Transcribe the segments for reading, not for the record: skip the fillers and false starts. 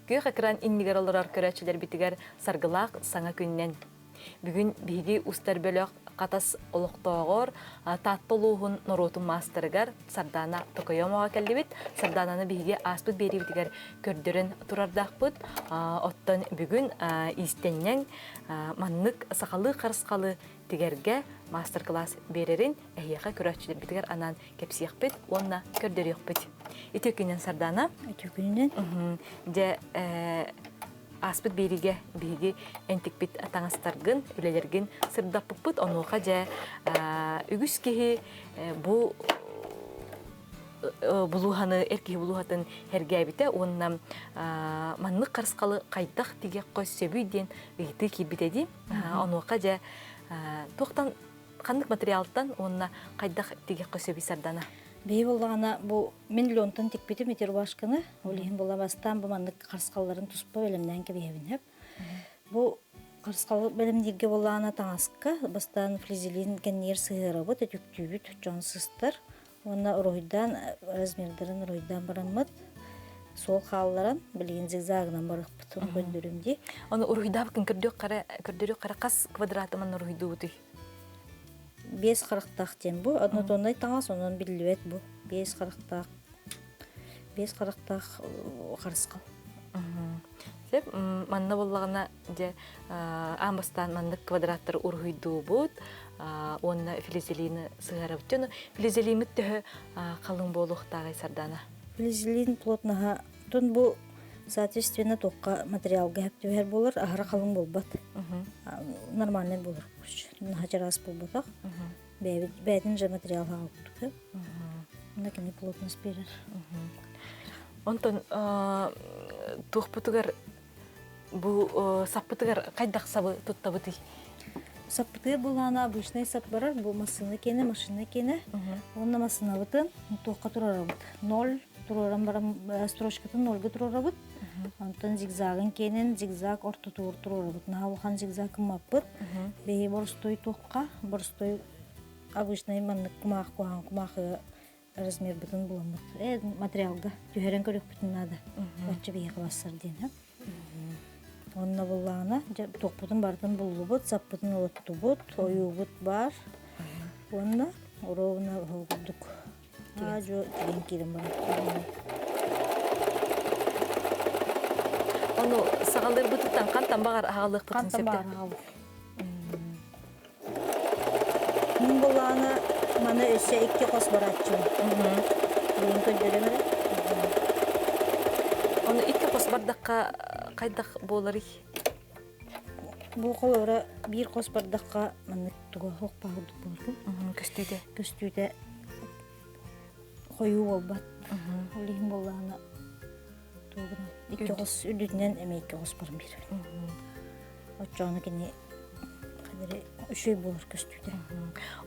Күөх экран иннигэр олорор көрөөччүлэрбитигэр саргылаах саҥа күннэн. Бүгүн биһиги устар бөлөх Хатас олохтооҕор Таатта улууһун норуотун маастарыгар Сардаана Токойомоҕо кэллибит. Сардаананы биһиги ааспыт биэриибитигэр көрдөрөн турардаахпыт. Оттон бүгүн иистэнньэҥ маннык сахалыы харысхалы тигэргэ маастар-кылаас биэрэрин эһиэхэ көрөөччүлэрбитигэр анаан кэпсиэхпит уонна көрдөрүөхпүт. Үтүө күнүнэн Сардаана. Үтүө күнүнэн. Дьэ, ааспыт биэриигэ биһиги энтикпит таҥастаргын, үлэлэргин сырдаппыппыт. Онуоха дьэ үгүс киһи бу булууһаны, эр киһи булууһатын сэргээбитэ уонна маннык харысхалы хайдах тигиэххэ сөбүй диэн ыйытыы киирбитэ дии. Онуоха дьэ туохтан ханнык материалтан уонна хайдах тигиэххэ сөбүй Сардана? Биһи буоллаҕына бу мин леонтан тикпитим ити рубашканы, ол иһин буолла бастаан бу маннык харысхалларын туспа бэлэмнээн кэбиһэбин сөп. Бу харысхал бэлэмнииргэ буоллаҕына таҥаска бастаан флизелин кэннигэр сыһыарабыт, өтүктүүбүт, дьон сыстар уонна уруһуйдаан размердарын уруһуйдаан бараммыт суол хаалларан билигин зигзагынан барыахпыт ону көрдөрүм дии. Ону уруһуйдаабыккын көрдөрүөх хара хас квадраты манна уруһуйдуубутуй? Биэс харахтаах диэн бу однотоннай таҥас онон биллибэт бу биэс харахтаах биэс харахтаах харысхал. Сөп манна буоллаҕына дьэ аан бастаан маннык квадраттары уруһуйдуубут уонна флизелины сыһарабыт. Дьэ ону флизелиммит төһө халыҥ буолуохтааҕый Сардаана? Флизелин плотноһа тун бу соответственно туохха материалга сөп түбэһэр буолар аһара халыҥ буолбат. Нормальный буолар. Наһаа чараас буолбатах. Бэйэбит бэйэтин же материал хаалбыт. Онно кини плотность биэрэр. Онтон туохпутугар бу саппытыгар хайдах сабы туттабытый? Саппытыгар булаана обычный сап барар, бу массыына киэнэ, машина киэнэ. Уонна массыынабытын туохха турарабыт? Ноль туруоран баран строчкатын нольга туруорабыт. Онтон зигзагын киэнин зигзаг ортотугар туруорабыт. Наһаа улахан зигзаг гыммаппыт. Биһи боростуой туохха, боростуой обычный маннык кумаах куһаҕан кумаахыга размербытын буламмыт. Материалга түһэрэн көрүөхпүтүн наада. Бачча биһиэхэ барсар диэн. Онно буллаҕына, дьэ туохпутун барытын буллубут, саппытын олоттубут, ойуубут баар. Уонна ровно ол курдук аа-дьуо тигэн киирэн барар. Ону саҕалыырбытыттан хантан баҕар аҕалыахпытын Хантан сөп баҕар аҕалыах. Мин былаана маны өссө икки хос барааччыбын. Билигин көрдөрөм эрэ. Ону икки хос бардахха хайдах буоларый? Бу холобура биир хос бардахха маннык туга суох баҕырдык буолар. Көстүүтэ. Көстүүтэ хойуу буолбат. Ол иһин буоллаҕына тугунан икки хос үрдүтүнэн эмиэ икки хос баран биэрэр. Оччоҕуна кини үчүгэй буолар көстүүтэ.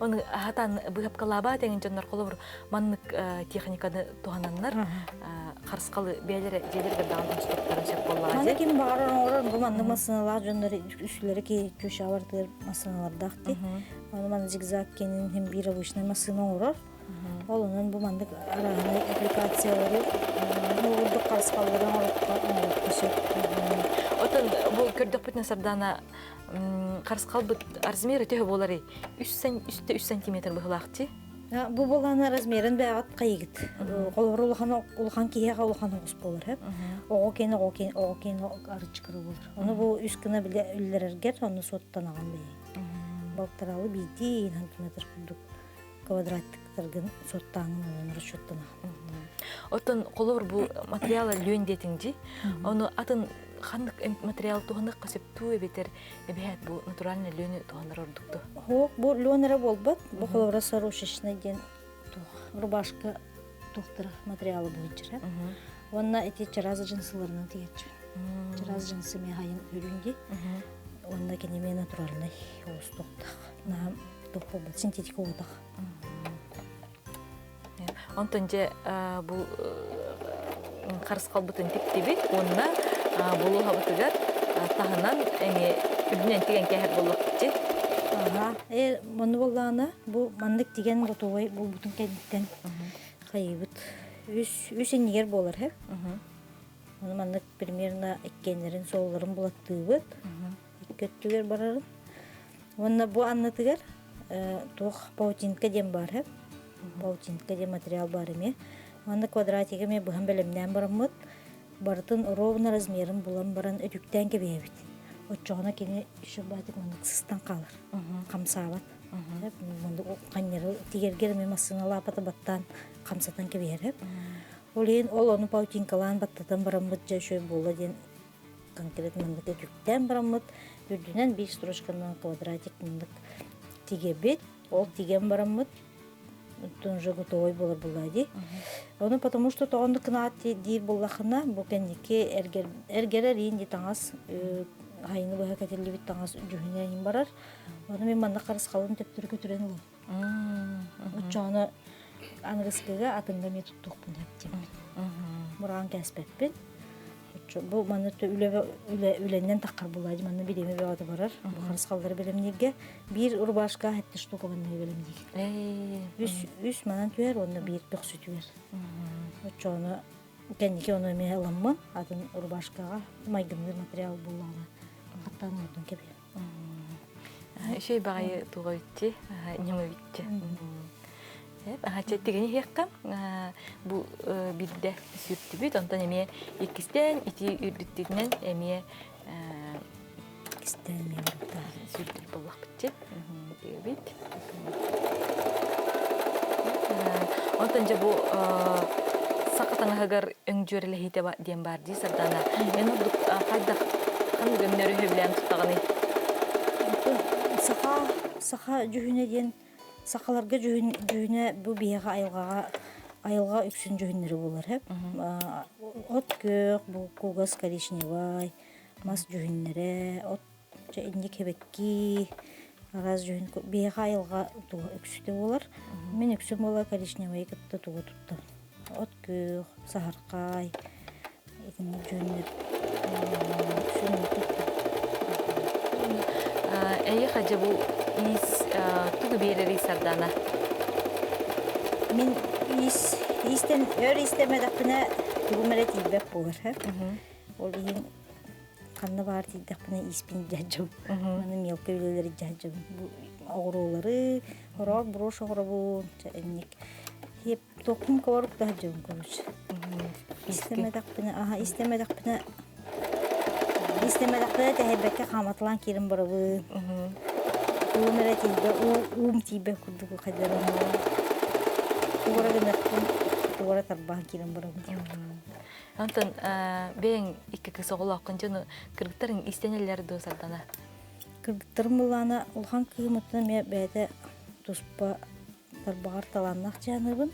Ону аһатан быһапкалаабаа тэҥин дьоннор холобур маннык техниканы туһананнар харысхалы бэйэлэрэ дьиэлэригэр даҕаны оҥостуохтарын сөп буоллаҕа Маны ким баҕарар оҥорор бу маннык массыыналаах дьоннор үсүлэрэ күүсэҕэ барытыгар массыыналардаах дии. Ону маны зигзаг кэнин иһин биир обычнай массыына оҥорор. Ол онон бу маннык арааһынай аппликациялары курдук харысхаллары оҥоруохха сөп. Отон бу көрдөхпүтүнэ Сардаана харысхалбыт размера төһө буоларый? 3 сантиметр быһылаахчы. Бу буолаана размерын бэйэҕит хайыгыт. Холобур улахан улахан киһиэхэ улахан оҕус буолар һэп. Оҕо киэнэ оҕо киэнэ оҕо киэнэ арыччыкыры буолар. Ону бу үс гына билэ үллэрэргэр ону суоттанаҕын бэйэҥ. Балтаралы биирдии сантиметр курдук квадраттыктаргын суоттааҥҥын онон расчеттанаҕын. Оттон холобур бу материала лүөн диэтиҥ дии. Ону атын ханнык материал туһаныахха сөптүү эбэтэр эбэһээт бу натуральный лүөнү туһанар ордук дуо? Суох, бу лүөн эрэ буолбат. Бу холобура сорушечный диэн туох рубашка туохтара материалы буһунчара. Уонна ити чараас джинсыларынан тигэччибин. Чараас джинсы мехайын үрүн дии. Уонна кини эмиэ натуральный олус туохтаах. Наһаа туох буолбат, синтетика буолбатах. Онтон дьэ бу харысхалбытын тиктибит уонна булууһабытыгар таһынан эмиэ үрдүнэн тигэн кээһэр буоллахпыт Аха, манны буоллаҕына бу маннык тигэн готовай буолбутун кэнниттэн хайыыбыт. Үс үс иннигэр буолар һэ. Ону маннык примерно иккиэннэрин суолларын булаттыыбыт. Икки өттүгэр барарын. Уонна бу аннытыгар туох паутинка диэн баар һэ. Паутинка диэн материал баар эмиэ. Манна квадратига эмиэ быһан бэлэмнээн бараммыт барытын ровно размерын булан баран өтүктээн кэбиһэбит. Оччоҕуна кини еще баатык маннык сыстан хаалар, хамсаабат. Ханньары тигэргэр эмиэ массыына лаапата баттаан хамсатан кэбиһэр. Ол иһин ол ону паутинкалаан баттатан бараммыт дьэ үчүгэй буолла диэн конкретно маннык өтүктээн бараммыт үрдүнэн биир строчканан квадратик маннык тигэбит. Ол тигэн бараммыт оттон уже готовый буолар буолла дии. Ону потому что тоҕонду кынаат диир буоллахына бу кэнники эргэр эргэрэр иин ди таҥас хайыны быһа кэтиллибит таҥас дьүһүнэ иһин барар. Ону мин манна харысхалын төптөрү көтүрэн ылым. Оччоҕуна аныгыскыга атыҥҥа эмиэ туттуохпун сөп диэммин. Мураан кээспэппин. Бу манна үлэ үлэннэн таххар булаадьы манна бириэмэ бөҕөтө барар. Бу харысхаллары бэлэмнииргэ биир рубашка хэттэ штука манна бэлэмниир. Үс үс манан түһэр уонна биир көхсү түһэр. Оччоҕуна кэнники ону эмиэ ыламмын атын рубашкаҕа майгынныыр материал буллаҕына хаттаан оҥордон кэбиһэм. Үчүгэй баҕайы туга үтти, ньыма үтти. Аха тигини иһиэххэ бу биирдэ сүртүбүт, онтон эмиэ иккистээн ити үрдүттүтүнэн эмиэ иккистээн эмиэ сүрдүр буоллахпытчы диэбит. Онтон дьэ бу саха таҥаһыгар өҥ дьүөрэлэһиитэ диэн баар дии Сардана. Эн ордук хайдах ханнык өҥнөрү сөбүлээн туттаҕыный? Саха саха дьүһүнэ диэн сахаларга дьүһүн дьүһүнэ бу биһиэхэ айылҕаҕа айылҕа үксүн дьүһүннэрэ буолар һэп. От күөх, бу кугас коричневай, мас дьүһүннэрэ, от Чэ инник эбэккии араас дьүһүн биһиэхэ айылҕа туга үксүтэ буолар. Мин үксүн буола коричневайы кытта тугу туттабын. От күөх, саһархай итинник дьүһүннэр үксүн туттабын. Эйиэхэ дьэ бу иис тугу биэрэрий Сардана? Мин иис иистэн өр иистэммэтэхпинэ тугум эрэ тиийбэт буолар. Ол иһин Ханна баар тиийдэхпинэ ииспин дьаһдьабын. Маны мелкай үлэлэри дьаһдьабын. Бу оҕуруолары, хороох брошь оҕоробун, инник. Хиэп туохпун коворук таһдьабын короче. Истэмэтэхпинэ, аха истэмэтэхпинэ истэмэтэхпинэ тэһэйбэккэ хааматалаан киирэн барабын. Уум эрэ тиийбэ, уум тиийбэ курдук хайдарым. Тугара гынахпын, тугара тарбаан киирэн барабын. Онтон бэйэҥ икки кыыс оҕолооххун дьону кыргыттарыҥ истэнэллэр дуо Сардана? Кыргыттарым былаана улахан кыыһым оттон эмиэ бэйэтэ туспа тарбаҕар талааннаах дьааныбын.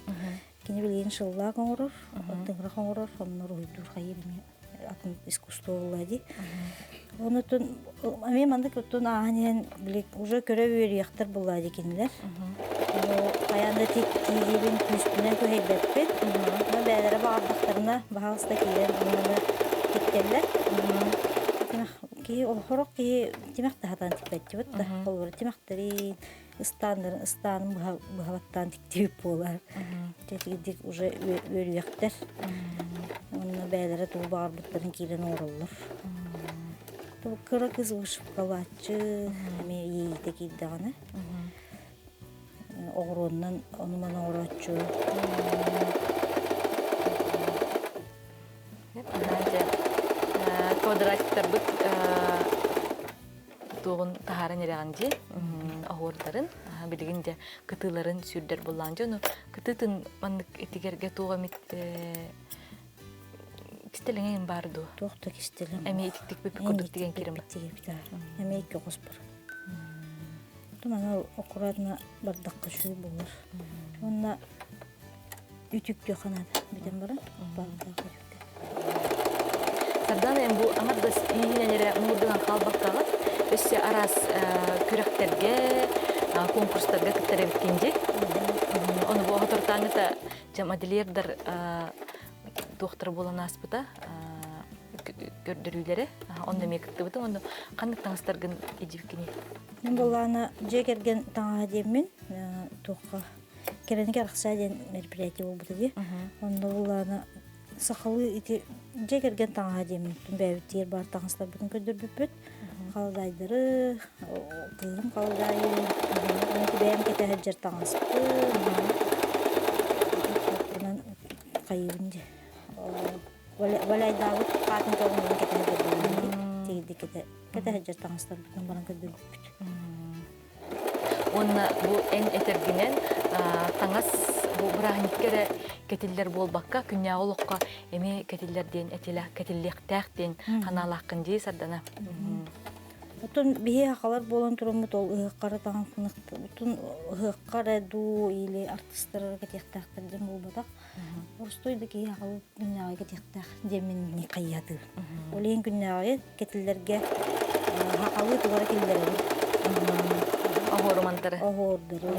Кини билигин шыллаах оҥорор, тыҥырах оҥорор, онно уруһуйдуур хайыыр эмиэ атын искусство буолла дии. Онутун эмиэ маннык оттон ааһан иһэн били уже көрө үөрүйэхтэр буолла дии кинилэр. Хайаан да тиийиибин күүспүнэн күһэйбэппин. Но бэйэлэрэ баҕардахтарына баһаалыста киирэн онно тиктэллэр. Киһи сорох киһи тимэх да сатаан тикпэччибит да. Холобура тимэхтэрин ыстааннарын ыстаанын быһа баттаан тиктибит буолар. Дьэ уже үөрүйэхтэр. Уонна бэйэлэрэ тугу баҕарбыттарын киирэн оҥороллор. Кыра кыз вышивкалааччы эмиэ иэйиитэ киирдэҕинэ оҕуруоннан ону-маны оҥорооччу. Квадратиктарбыт туоҕун таһааран эрэҕин дии оһуордарын билигин дьэ кытыыларын сүүрдэр буллаан дьону кытыытын маннык итигэргэ туох эмит кистэлэҥин баар дуо? Туох да кистэлэҥ. Эмиэ итиктик бүппүт курдук тигэн киирэн Эмиэ икки хос бар. Маны аккуратно бардахха үчүгэй буолар. Уонна үтүктүөххэ наада бүтэн баран баалдаах үтүккэ. Сардана эн бу аҥардас ииһинэн эрэ муҥурдунан хаалбаккаҕыт өссө араас күрэхтэргэ, конкурстарга кыттар эбиккин дии. Ону бу оһотортааҥыта дьэ модельердар туохтара буолан ааспыта көрдөрүүлэрэ онно эмиэ кыттыбытым онно ханнык таҥастаргын илдьибиккиний Мин буоллаҕына дьиэ кэргэн таҥаһа диэммин туохха кэрэни кэрэхсээ диэн мероприятие буолбута дии. Онно буоллаҕына Сахалыы ити дьиэ кэргэн таҥаһа диэммин бэйэбит баар таҥастарбытын көрдөрбүппүт. Халадаайдары, кыыһым халадаайын, бэйэм кэтэ сылдьар таҥаспын, хайыыбын дии. Валяйдаабыт хаатын көҕүнүн кэтэ сылдьар тигирди кэтэ сылдьар таҥастарбытын баран көрдөрбүппүт. Уонна бу эн этэргинэн таҥас бу бырааһынньыкка эрэ кэтиллэр буолбакка, күннээҕи олоххо эмиэ кэтиллэр диэн этилэ кэтиллиэхтээх диэн санаалааххын дии Сардана. Оттон биһи сахалар буолан тураммыт ол ыһыахха эрэ таҥаспытын ыһыахха эрэ дуу или артыыстар эрэ кэтиэхтээхтэр диэн буолбатах. Боростуой да киһи сахалыы күннээҕи кэтиэхтээх диэммин хайыатыыр. Ол иһин күннээҕи кэтиллэргэ сахалыы тугу эрэ киллэрэбин. Оһуорумандары. Оһуордары,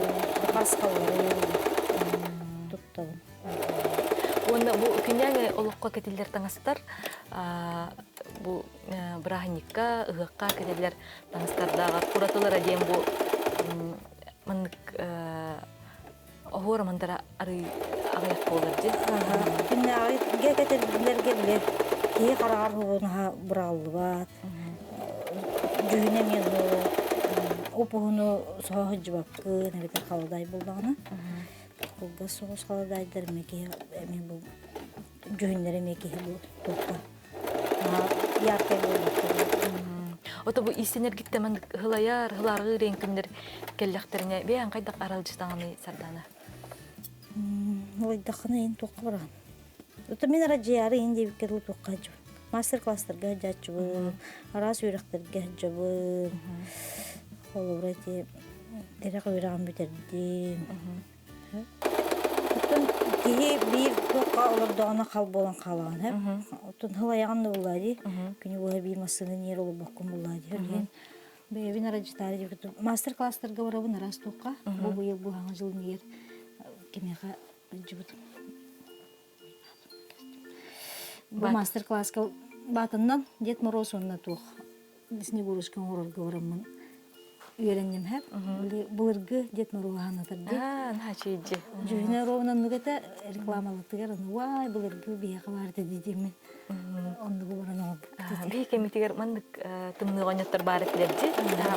харысхаллары туттабын. Уонна бу күннээҥи олоххо кэтиллэр таҥастар бу бырааһынньыкка, ыһыахха кэтиллэр таҥастардааҕар уратылара диэн бу маннык оһуор мандара арый аҕыйах буолар дии. Күннээҕигэ кэтэрдилэргэ бile киһи хараҕар уһунаһа быраҕыллыбат. Дьүһүнэ эмиэ уп-уһуну соһо сылдьыбаккын эбэтэр халадаай буоллаҕына кылгас соҕус халадаайдар эмиэ киһи эмиэ бу дьүһүннэрэ эмиэ киһи бу туохха яркай буолбаттар. Ото бу иистэнэргиттэн маннык ыһылайар, ыһылааргыыр диэн күннэр кэллэхтэринэ бэйэҥ хайдах аралдьытаҥыный Сардана? Ылайдаххына иһин туохха бараҕын? Ото мин арадьыйаары иһин диэбиккэ дылы туохха сылдьабын. Мастер-класстарга сылдьааччыбын, араас үөрэхтэргэ сылдьабын. Холобура ити тирэх үөрэҕин бүтэрдим. Оттон киһи биир туохха олордоҕуна хал буолан хаалаҕын һэ. Оттон һылайаҕын да буллаа дии. Күнү быһа биир массыына ньиэр олорбоккун буллаа дии. Ол иһин бэйэбин арадьытаары диэбит мастер-класстарга барабын араас туохха. Бу быйыл бу хаҥа дьылын иһигэр кимиэхэ сылдьыбытым. Бу мастер-класска баатыннан Дед Мороз уонна туох Снегурочка оҥорорго бараммын үөрэнним һэп. Былыргы Дед Мороз аһанатар дии. Аа, наһаа Дьүһүнэ ровно оннук этэ рекламалатыгар уай былыргы биһиэхэ баар этэ диэммин оннугу баран оҥорбуппут. Биһи кэмитигэр маннык тымныы оҕонньоттор баар этилэр дии.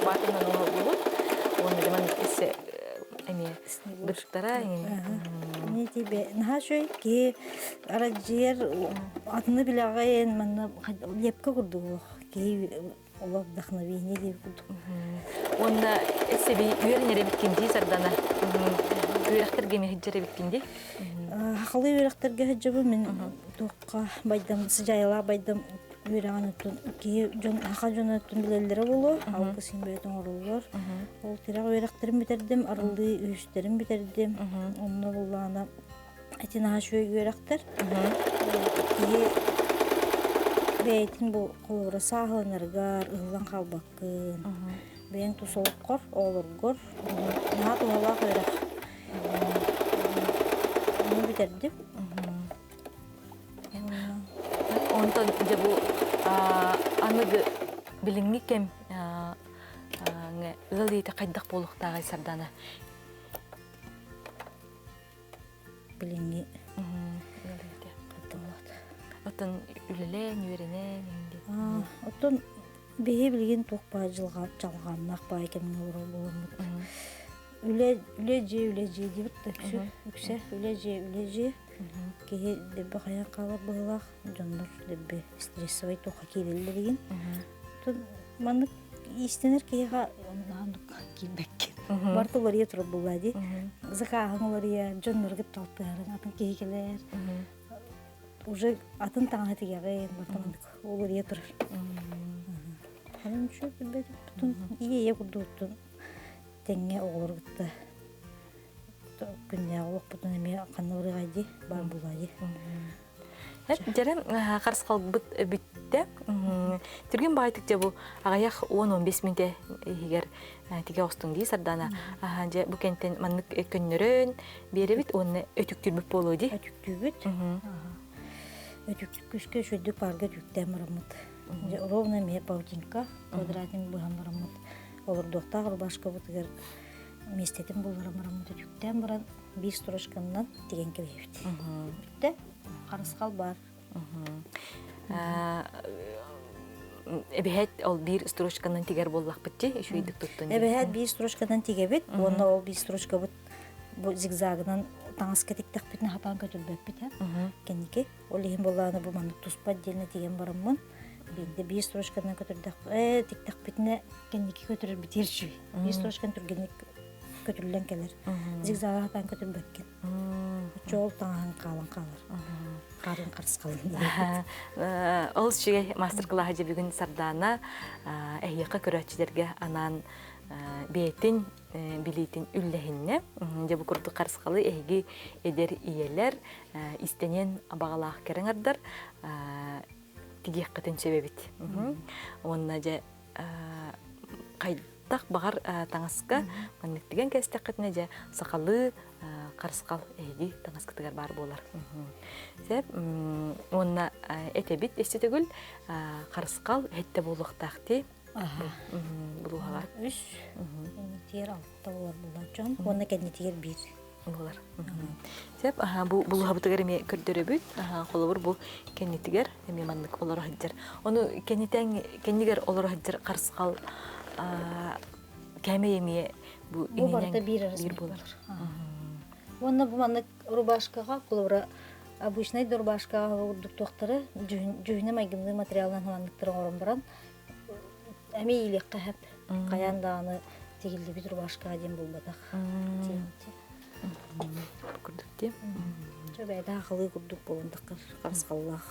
Баатынан оҥорбут. Уонна да маннык эссе эмиэ быттара Не тебе наһаа үчүгэй киһи арадьыйар атыны билэҕин манна лепка курдук олох киһи олох вдохновение диир курдук. Уонна эсэби үөрэнэр эбиккин дии Сардана. Үөрэхтэргэ эмиэ сылдьар эбиккин дии. Хахалыы үөрэхтэргэ сылдьабын мин туохха байдам сыдьаайалаах байдам үөрэҕин оттон киһи дьон саха дьоно оттон билэллэрэ буолуо алгыс иһин бэйэтин оҥороллор ол тирэх үөрэхтэрин бүтэрдим арыллыы үһүстэрин бүтэрдим онно буллаҕына ити наһаа үчүгэй үөрэхтэр киһи бэйэтин бу холобура сааһыланарыгар ыһыллан хаалбаккын бэйэҥ тус олоххор оҕолоргор наһаа туһалаах үөрэх ону бүтэрдим Онтон дьэ бу аныгы билиҥҥи кэм ыал ийэтэ хайдах буолуохтааҕый Сардана? Билиҥҥи ыал ийэтэ. Оттон үлэлээн, үөрэнэн Оттон биһи билигин туох баар дьылҕа чалҕааннаах баай кэмҥэ олорор буоламмыт. Үлэ үлэ дьиэ үлэ дьиэ диэбит да үксэ үксэ үлэ дьиэ үлэ дьиэ киһи дэбби хайан хаалар быһыылаах дьоннор дэбби стрессовай туохха киирэллэр игин маннык иистэнэр киһиэхэ оннук киирбэккин барыта уларыйа турар буоллаа дии закааһын уларыйар дьоннору кытта алтыһарын атын киһи кэлэр уже атын таҥаһы тигэҕин барыта маннык уларыйа турар Ханан үчүгэй билбэтим ийэ курдуктун тэҥҥэ оҕолору кытта күннээҕи олохпутун эмиэ ханна барыаҕай дии баар буолаа дии Дьэрэ харысхалбыт бүттэ. Түргэн баайтык дьэ бу аҕыйах 10-15 мүнтэ иһигэр тигэ оҕустуҥ дии Сардана. Дьэ бу кэнтэн маннык көннөрөн биэрэбит уонна өтүктүүрбүт буолуо дии. Өтүктүүбүт. Өтүк күскэ үчүгдүк паарга өтүктээн бараммыт. Дьэ ровно эмиэ паутинка квадратник быһан бараммыт олордуохтаах рубашкабытыгар миэстэтин булларан бараммыт өтүктээн баран биир строчканнан тигэн кэбиһэбит. Бүттэ. Харысхал баар. Эбэһэт ол биир строчканан тигэр буоллахпыт дии, үчүгэйдик туттун. Эбэһэт биир строчканан тигэбит, уонна ол биир строчкабыт бу зигзагынан таҥаска тиктэхпитинэ хатаан көтүлбэппит һэ. Кэнники ол иһин буоллаҕына бу маннык туспа отдельно тигэн бараммын биирдэ биир строчканан көтүрдэх ээ тиктэхпитинэ кэнники көтүрэрбитигэр үчүгэй. Биир строчканы түргэнник көтүллэн кэлэр. Зигзага хатаан көтүрбэккин. Оччо ол таҥаһын хаалан хаалар. Хаарын харысхалын. Ол үчүгэй мастер-класс дьэ бүгүн Сардаана эһиэхэ көрөөччүлэргэ анаан бэйэтин билиитин үллэһиннэ. Дьэ бу курдук харысхалы эһиги эдэр ийэлэр истэниэн баҕалаах кэрэҥэрдэр тигиэххитин сөп эбит. Уонна дьэ хайдах баҕар таҥаска маннык тигэн кэстэххитинэ дьэ сахалыы харысхал эһиги таҥаскытыгар баар буолар. Сөп уонна этэбит өссө төгүл харысхал эһиттэ буолуохтаах дии. Булууһаҕа. Үс, кэннитигэр алта болар булааччон уонна кэннитигэр биир буолар. Сөп, аха бу булуһабытыгар эмиэ көрдөрөбүт. Аха холобур бу кэннитигэр эмиэ маннык олоро сылдьар. Ону кэннитэн кэннигэр олоро сылдьар харысхал кээмэй эмиэ бу Бу барыта биир биир буолар. Уонна бу маннык рубашкаҕа холобура обычнай да рубашкаҕа курдук туохтары дьүһүнэ майгынныыр материалынан манныктары оҥорон баран эмиэ иилиэххэ сөп. Хайаан даҕаны тигиллибит рубашкаҕа диэн буолбатах. Курдук дии. Чэ бэйэтэ хахалыы курдук буолан таххар харысхаллаах.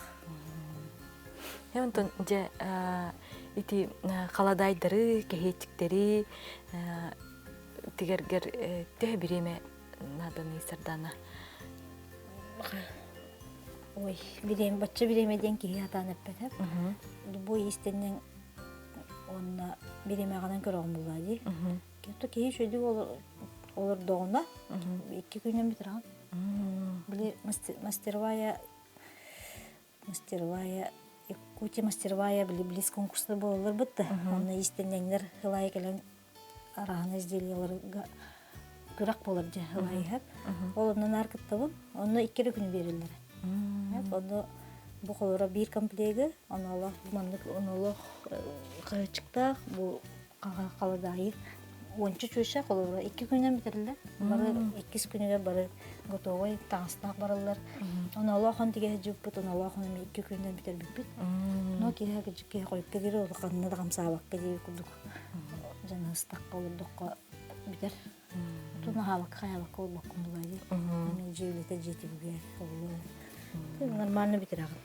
Онтон дьэ ити халадаайдары, кэһиэччиктэри тигэргэр төһө бириэмэ нааданый Сардаана? Ой, бириэмэ, бачча бириэмэ диэн киһи сатаан эппэтэ. Бу иистэнньэҥ уонна бириэмэҕинэн көрөҕүн булаа дии. То киһи үчүгэйдик олордоҕуна икки күнүн бүтэрэҕин. Били мастеровая мастеровая Якутия мастеровая били близ конкурстар буолаллар бытта. Онно иистэнньэҥнэр ылайы кэлэн араһаны изделияларга күрэх буолар дьэ ылайыһар. Ол онно наар кыттабын. Онно икки эрэ күн биэрэллэрэ. Онно бу холоро биир комплегы, онолох маннык онолох хаһычыктаах бу халадаайы уонча чүөчэ холобура икки күнүнэн бүтэриллэр. Бары иккис күнүгэр бары готовай таҥастаах бараллар. Онолоохон тигэ сылдьыбыппыт, онолоохон эмиэ икки күнүнэн бүтэрбиппит. Но киһи киһи хойукка диэри улаханна да хамсаабакка диэби курдук дьаныһыстахха олордоххо бүтэр. Отун аһаабакка хайаабакка олбоккун булаа дии. Эмиэ дьиэ үлэтэ дьиэтигэр оҕолор. Нормально бүтэрэҕин.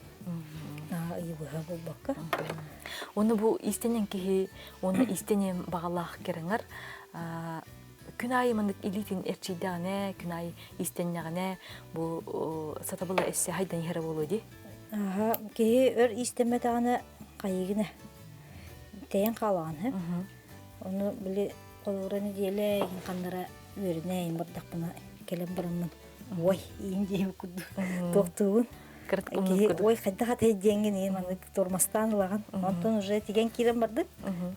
Ыйы быһа буолбакка. Уонна бу иистэнэн киһи уонна иистэниэн баҕалаах кэрэҥэр күн аайы маннык илиитин эрчийдэҕинэ, күн аайы иистэннэҕинэ бу сатабыла өссө хайдан иһэрэ буолуо дии. Аха, киһи өр иистэммэтэҕинэ хайыгына тэйэн хаалаҕын һэ. Ону били холобура нэдиэлэ игин ханнара үөрэнэ иин бардахпына кэлэн бараммын ой иин диэбит курдук туохтуубун киһи ой хайдах атай диэҥҥин иин маннык тормозтаан ылаҕын онтон уже тигэн киирэн бардык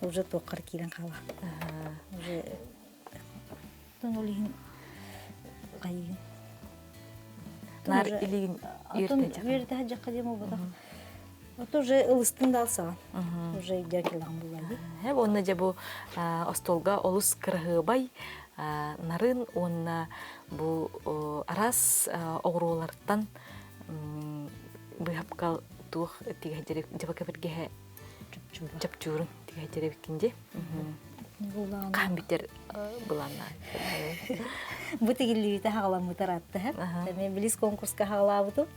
уже туоххар киирэн хаалаҕын уже оттон ол иһин хайыгын наар илигин үөрэтэ сылдьахха диэн буолбатах Вот уже ылыстын да алсаҕын. Уже өйдөөн кэлэҕин булла дии. Уонна дьэ бу остуолга олус кыраһыабай нарын уонна бу араас оҕуруолартан быһапка туох тигэһдери дьабака биргэһэ чопчуурун тигэһдери биккин дии. Хаһан бүтэр былааннаан. Бу тигиллибитэ хаҕаламмыта ыраатта. Эмиэ билис конкурска хаҕалаабытым.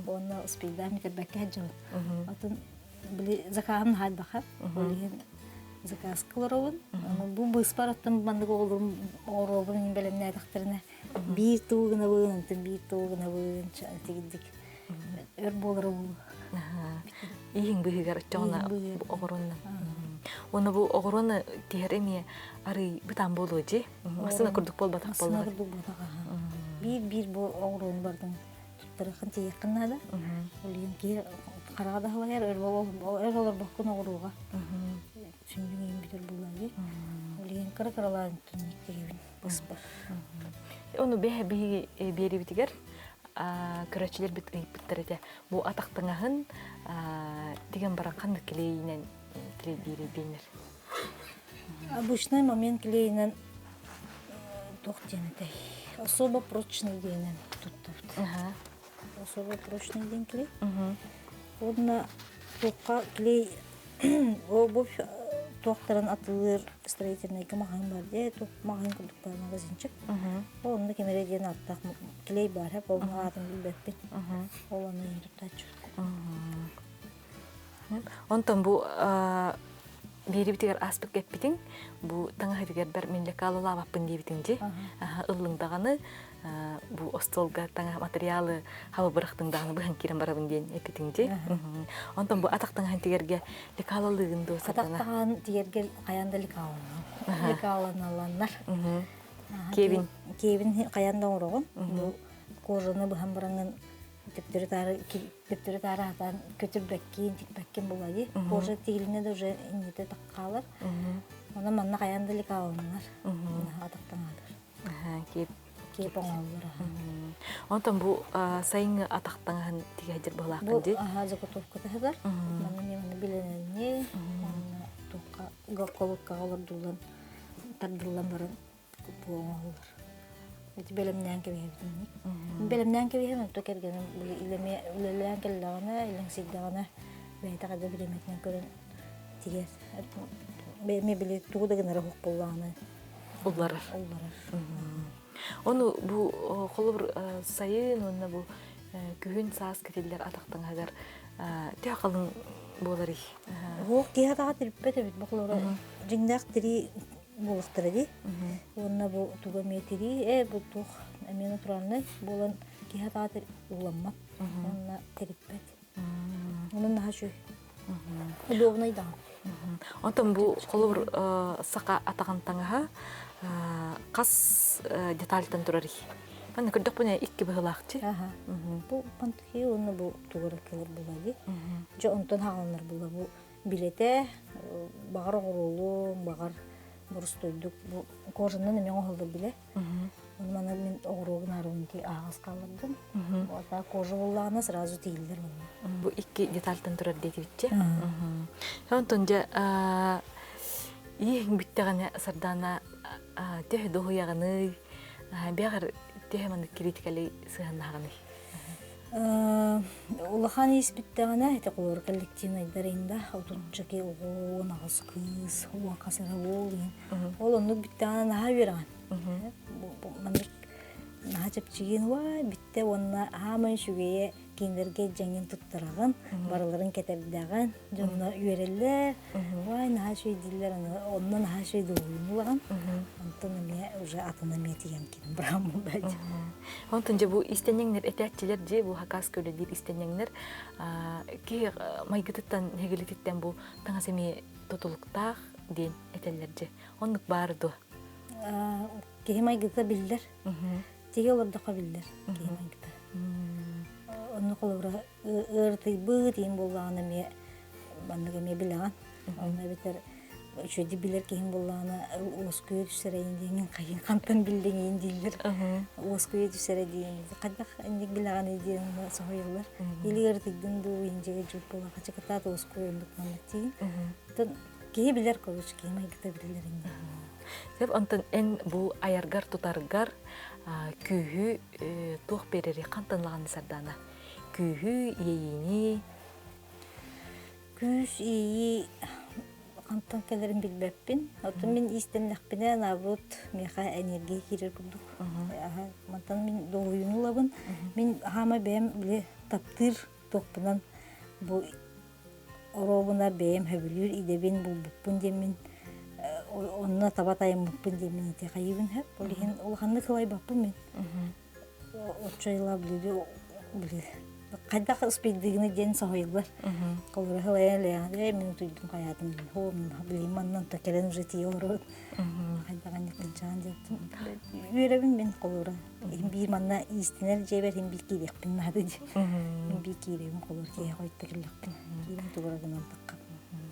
Уонна успейдаан бүтэрбэккэ сылдьабын. Отун били закаһым наһаа Ол иһин заказка олоробун. Бу быыспар оттон маннык оҕолорум оҕоруобун иһин бэлэмнээтэхтэринэ биир туу гынабын, онтон биир туу гынабын тигирдик өр буолара буолуо. Иһиҥ быыһыгар оччоҕуна оҕоруонна. Уонна бу оҕоруону тиһэр эмиэ арый бытаан буолуо дии. Массыына курдук буолбатах буоллар. Массыына курдук буолбатах. Биир-биир бу оҕуруону бардын туттарыаххын тиийиэххин наада. Ол иһин киһи хараҕа да аһылайар, өр олорбоккун оҕуруоҕа. Сүнньүн иһин бүтэр буоллаа дии. Ол иһин кыра-кыралаан түннүктиибин быспар. Ону биһиги биэрибитигэр көрөөччүлэрбит ыйыппыттар этэ. Бу атах таҥаһын тигэн баран ханнык клейинэн клейдиир диэннэр. Обычный момент клейинэн туох диэн этэй? Особо прочный диэнэн туттабыт. Особо прочный диэн клей. Уонна туохха клей обувь туохтарын атылыыр строительнайга маҕаһыын бар дии, туох маҕаһыын курдук баар магазинчик. Ол онно кэмэрэ диэн ааттаах клей баар, ол аатын билбэппин. Ол ону иһин туттааччыбыт. Онтон бу биэрибитигэр ааспыт кэппитиҥ, бу таҥаһытыгар бэр мин лекалалаабаппын диэбитиҥ дии. Ыллыҥ даҕаны бу остуолга таҥаһ материалы хаба бырахтыҥ даҕаны быһан киирэн барабын диэн эппитиҥ дии. Онтон бу атах таҥаһын тигэргэ лекалалыыгын дуо Атах таҥаһын тигэргэ хайаан да лекаланаланнар. Киэбин. Киэбин хайаан да оҥороҕун. Бу кожаны быһан бараҥҥын төптөрү-таары төптөрү-таары хатаан көтүрбэккин, тикпэккин буолайы. Кожа тигилинэ да уже иннитэ хаалар. Онон манна хайаан да лекаланар. Атах таҥаһыгар. Киэп Киэп оҥоһуллар. Онтон бу сайыҥҥы атах таҥаһын тигэһдир быһылааххын дии? Бу заготовка таһыгар. Манна мен маны билэнэнни, онно туохха колоккаҕа олордуллан тардыллан баран бу оҥоһуллар. Ити бэлэмнээн кэбиһэбитинник. Бэлэмнээн кэбиһэм, онто кэргэним үлэлээн кэллэҕинэ, илэҥсийдэҕинэ бэйэтэ хада бириэмэтинэн көрөн тигэр. Бэйэм били тугу да гынара суох буоллаҕына Улларар. Улларар. Ону бу холобур сайын уонна бу күһүн саас кэтиллэр атах таҥаһыгар төһө халыҥ буоларый? Оһох киһи атаҕа тириппэт эбит бу холобура дьиҥнээх тирии буолуохтара дии. Уонна бу туга эмиэ тирии, ээ бу туох эмиэ натуральнай буолан киһи атаҕа ууламмат уонна тириппэт. Онон наһаа үчүгэй. Удобнай даҕаны. Онтон бу холобур саха атаҕын таҥаһа хас детальтан турарый? Манна көрдөхпүнэ икки быһылаахчы. Бу пантухи уонна бу тугура кэлэр була дии. Дьэ онтон хааланар була бу билэтэ баҕар оҕуруолуом, баҕар борустуойдук бу кожанан эмиэ оҥоһуллар билэ. Ону маны мин оҕуруогун аарыбын ити ааҕас хааллардым. А кожа буоллаҕына сразу тииллэр манна. Бу икки детальтан турар диэтибитчэ. Онтон дьэ иэһиҥ бүттэҕинэ Сардаана төһө дуһуйаҕыный, бэҕэр төһө маннык критикалыы сыһаннаһаҕыный? Улахан иис бүттэҕинэ ити холобур коллективнайдар инда отучча оҕо, аҕыс кыыс, уон хас эрэ уол Ол оннук бүттэҕинэ наһаа үөрэҕин. Маннык наһаа чэпчигин уай бүттэ уонна аамай үчүгэйэ кинилэргэ дьэҥин туттараҕын, барыларын кэтэрдэҕин, дьонно үөрэллэр, уай наһаа үчүгэй дииллэр, онно наһаа үчүгэй долгуйун ылаҕын. Онтон эмиэ уже атын эмиэ тиийэн киирэн баран буолла. Онтон дьэ бу истэнньэҥнэр этээччилэр дьэ бу хакас көлөдиир истэнньэҥнэр киһи майгытыттан нэгилититтэн бу таҥас эмиэ тутулуктаах диэн этэллэр дьэ. Оннук баар дуо? Киһи майгыта биллэр. Тиги олордоххо биллэр киһи майгыта. Онно холобура ыарытыйбыт иин буоллаҕына эмиэ маннык эмиэ билэҕин. Онно эбэтэр үчүгэйдик билэр киһиҥ буоллаҕына уоскуйа түсэрэйин диэҥин хайын хантан биллиҥин дииллэр. Уоскуйа түсэрэ диэн хайдах инник билэҕиний диэн соһуйаллар. Или ыарытыйдын дуу индигэ дьуут буоллаха чыкытаат уоскуй оннук маннык тиийин. Киһи билэр короче, киһи майгыта биллэр инде. Сөп, онтон эн бу айаргар-тутаргар күүһү туох биэрэрий хантан ылаҕын Сардаана? Күүһү, иэйиини? Күүс, иэйии хантан кэлэрин билбэппин. Оттон мин иистэннэхпинэ, наоборот, миэхэ энергия киирэр курдук. Мантан мин долгуйууну ылабын. Мин хаама бэйэм били таптыыр туохпунан бу Оруобуна бэйэм сөбүлүүр идэбин булбуппун диэммин онно таба тайаммыппын диэммин ити хайыыбын сөп. Ол иһин улаханнык сылайбаппын мин. Оччо ыла били хайдах ыспыйдыгыны диэн соһуйаллар. Холобура сылайан элэйэҕин ээ мин утуйдум хайаатым хоо билигин манна онто кэлэн уже тиийэ олоробут. Хайдах анньык кынчаан диэттим. Үөрэбин мин холобура. Иһин биир манна иистэнэр дьиэбэр иһин биир киириэхпин наада дии. Иһин биир киирэбин холобур киэһэ хойто кэллэхпин. Киирэн тугура гынан тахха.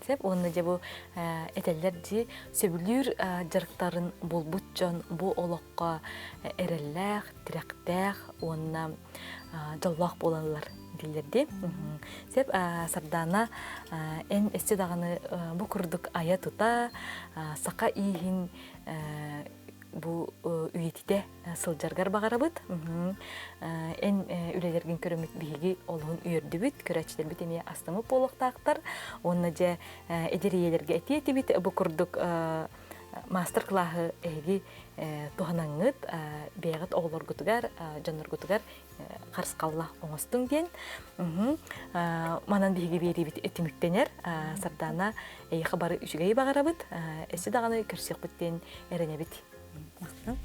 Сеп уонна дьэ бу этэллэр дии сөбүлүүр дьарыктарын булбут дьон бу олоххо эрэллээх, тирэхтээх уонна дьоллоох буолаллар дииллэр дии. Сеп Сардаана эн өссө даҕаны бу курдук айа-тута саха ииһин бу үйэтитэ сылдьаргар баҕарабыт. Эн үлэлэргин көрөммүт биһиги олуһун үөрдүбүт, көрөөччүлэрбит эмиэ астыммыт буолуохтаахтар. Уонна дьэ эдэр ийэлэргэ этиэ этибит бу курдук маастар-кылааһы эһиги туһанаҥҥыт бэйэҕит оҕолоргутугар, дьонноргутугар харысхалла оҥостуҥ диэн. Манан биһиги биэриибит түмүктэнэр. Сардаана эйиэхэ бары үчүгэйи баҕарабыт. Өссө даҕаны көрсүөхпүт диэн эрэнэбит. Махтал.